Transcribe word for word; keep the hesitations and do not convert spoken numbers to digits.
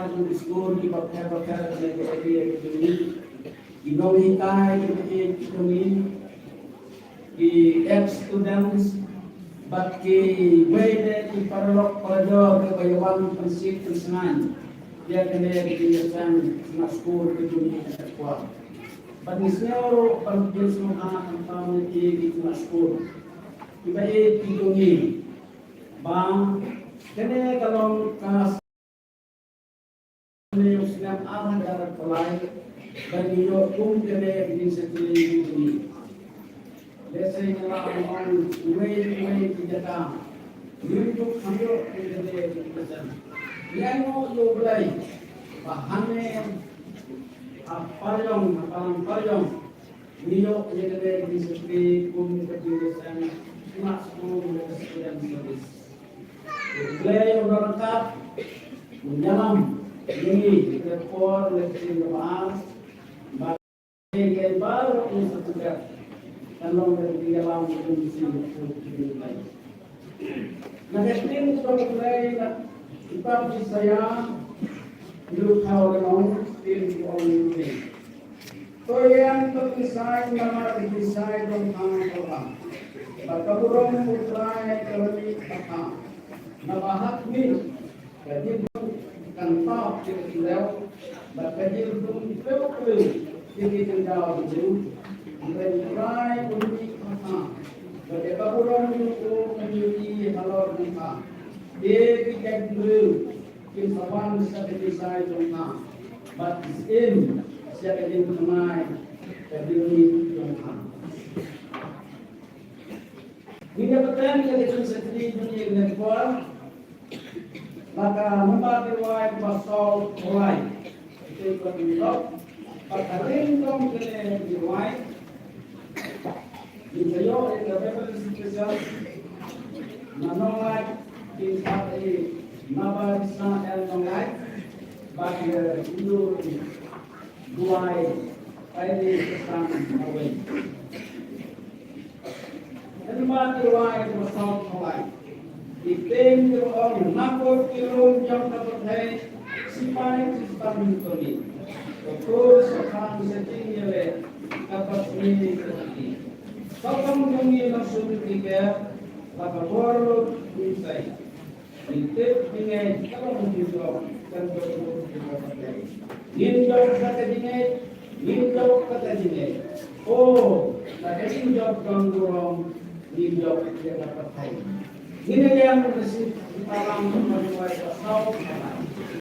Ki skul kiba pher bapher, ki nonghikai kiba ïeit ki jong ngi, ki ex students bad kiwei de ki paralok parajor kiba ïawan pynsih pynsngain ïa kane ka jingïaseng sngap skul ka jong ngi. Bad ngi sngew ruh ban pynsngewbha khamtam ïa ki sngap skul kiba ïeit ki jong ngi ba kane ka long ka Une u snem ar hajar arphew lai ba ngi ïoh kum kane ka jingshakri jong ngi. Lehse ngi lah ban ong uwei uwei ki jaka ngim ju kham ïoh kum kane ka jingshakri. Ngi ainguh ïa U Blei ba hangne ha Pariong, ha Pariong, ngi ïoh ïa kane ka jingshakri kum ka jingshakri sngap skul, ka student service. U Blei u la ryngkat, u ïalam ïa ngi, ïa ka por, ïa ka sien kaba ar, ba ngi baroh ngi sngewthuh kan long ka jingïalam jong u Blei. Na ka ktien jong U Blei na kitab Isaïah, hynriew phew lynnong, ktien ki ong ïa ngi. To ïeng to kynsai namar ka jingshai jong ka ka la bha, bad ka burom U Trai ka la mih ha ka. Naba ha khmih ka jingdum kan tap ïa ka khyndew, bad ka jingdum khlem khlem ïa ki jingjaw jingdum. Hynrei U Trai un mih ha ka, bad ïa ka burom jong u kan ïohi halor jong ka. Te ki jaitbynriew kin sa wan sha ka jingshai jong ka, bad ki syiem sha ka jingthymmai ka jingmih jong ka. Ngin ïa bteng ïa ka jingshakri jong ngi ha kane ka por na ka Nambat Ri Rwai kaba saw phew lai. Ïa ka jingdok bad ka ring jong kane ka Ri Rwai. Ngi sa ïoh ïa ka Bible recitation na Nonglait, kin sa ïa Naba Risa L Nonglait, bad ïa Indu Duwai, ai ni Kristang Aweng. Nambat Ri Rwai kaba saw phew lai. Ki ktien kiba ong, na kut ki lum jong ka pyrthei, sipai ki stam jong ngi. Ka kur sa khang sa jingïaleh, ka pasni ka kti. Ka kam jong ngi la sum ki ker, la ka bor lut ngi sei. Ngi tip jingngeit ka long jingdon, kan jong ngi ka pyrthei. Ngin jop sa ka jingngeit, ngin jop sa ka jingngeit. O, sa ka jingjop jong burom, ngin jop ïa ka pyrthei. Ngin ïa ïeng ka shi, ka lang ka saw.